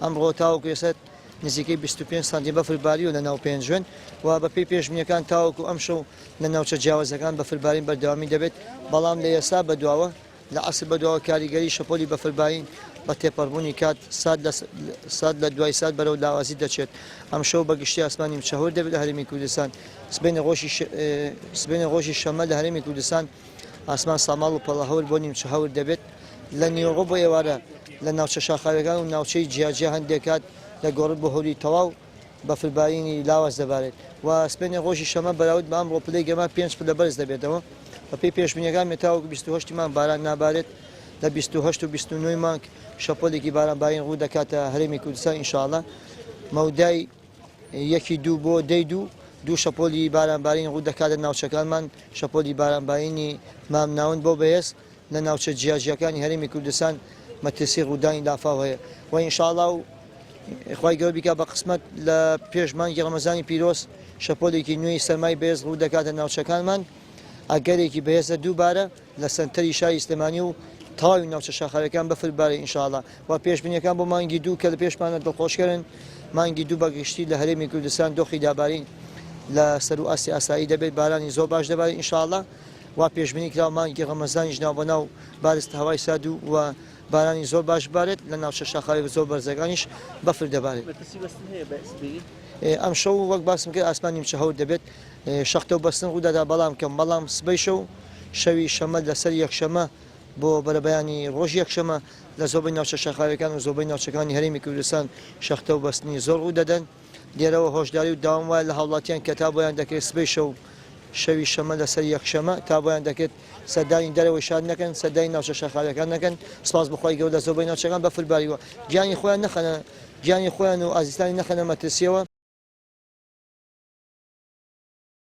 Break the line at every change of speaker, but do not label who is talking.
ئەمڕۆ تاوەکو ئێستا نزیکەی 25 سانتیم بەفر باریوە لە ناو پێنجوێن و بەپێی پێشبینیەکان تاوەکو ئەمشەو لە ناوچە جیاوازەکان بەفربارین بەردەوامی دەبێت، بەڵام لە ئێستا بەدواوە لە عەسر بەدواوە کاریگەری شەپۆلی بەفربارین بە تێپەڕبوونی کات سات لە سات لە دوای سات بەرەو لاوازی دەچێت. ئەمشەو بە گشتی ئاسمان نیمچە هەور دەبێت لە هەرێمی کوردستان. سبەینێ ڕۆژی سبەینێ ڕۆژی شەممە لە هەرێمی کوردستان ئاسمان ساماڵ و پەڵەهەور بۆ نیمچە هەور دەبێت. لە نیوەڕۆ بۆ ئێوارە لە ناوچە شاخاویەکان و ناوچەی جیاجیا هەندێک کات دەگۆڕێت بۆ هەوری تەواو. بەفربارینی لاواز دەبارێت و سبەینێ ڕۆژی شەممە بەراورد بە ئەمڕۆ پلەی گەرما پێنج پلە بەرز دەبێتەوە. بەپێی پێشبینییەکان تاوەکو 28 مانگ باران نابارێت، لە 28 و 29 مانگ شەپۆلێکی بارانبارین ڕوو دەکاتە هەرێمی کوردستان ئینشاڵڵا مەودای یەکی دوو بۆ دەی دوو دوو شەپۆلی بارانبارین ڕوو دەکاتە ناوچەکانمان شەپۆلی بارانبارینی مامناوەند بۆ بەهێز لە ناوچە جیاجیاکانی هەرێمی کوردستان مەترسی ڕوودانی لافاو هەیە و ئینشاڵا و خوای گەورە بیکا بە قسمەت لە پێش مانگی ڕەمەزانی پیرۆز شەپۆلێکی نوێی سەرمای بەهێز ڕوو دەکاتە ناوچەکانمان ئەگەرێکی بەهێزە دووبارە لە سەنتەری شاری سلێمانی و تەواوی ناوچە شاخاویەکان بەفر بارێ ئینشاڵا و پێشبینیەکان بۆ مانگی دوو کە لە پێشمانە دڵخۆشکەرن مانگی دوو بەگشتی لە هەرێمی کوردستان دۆخی دابارین لە سەرو ئاستی ئاسایی دەبێت بارانی زۆر باش دەبارێت ئینشاڵا وا پێشبینی کراوە مانگی ڕەمەزانیش ناوبەناو بارستە هەوای سارد و و بارانی زۆر باش ببارێت، لە ناوچە شاخاویە زۆر بەرزەکانیش بەفر دەبارێت.
مەترسی بەستن هەیە بە سبەی؟
ئەمشەو وەک باسم کرد ئاسمان نیمچە هەور دەبێت، شەختە و بەستن ڕوودەدا بەڵام کەم، بەڵام سبەی شەو شەوی شەممە لەسەر یەکشەممە بۆ بەرەبەیانی ڕۆژی یەکشەممە لە زۆربەی ناوچە شاخاویەکان و زۆربەی ناوچەکانی هەرێمی کوردستان شەختە و بەستنی زۆر ڕوودەدەن. لێرەوە هۆشداری و داوام وایە لە هاوڵاتیان کە تا بۆیان دەکرێت سبەی شەو شەوی شەمە لەسەر یەکشەمە تا بۆیان دەکرێت سەردانی دەرەوەی شار نەکەن سەردانی ناوچە شاخاویەکان نەکەن سپاس بۆ خوای گەورە لە زۆربەی ناوچەکان بەفر باریوە گیانی خۆیان نەخەنە گیانی خۆیان و ئازیزانی نەخەنە مەترسیەوە.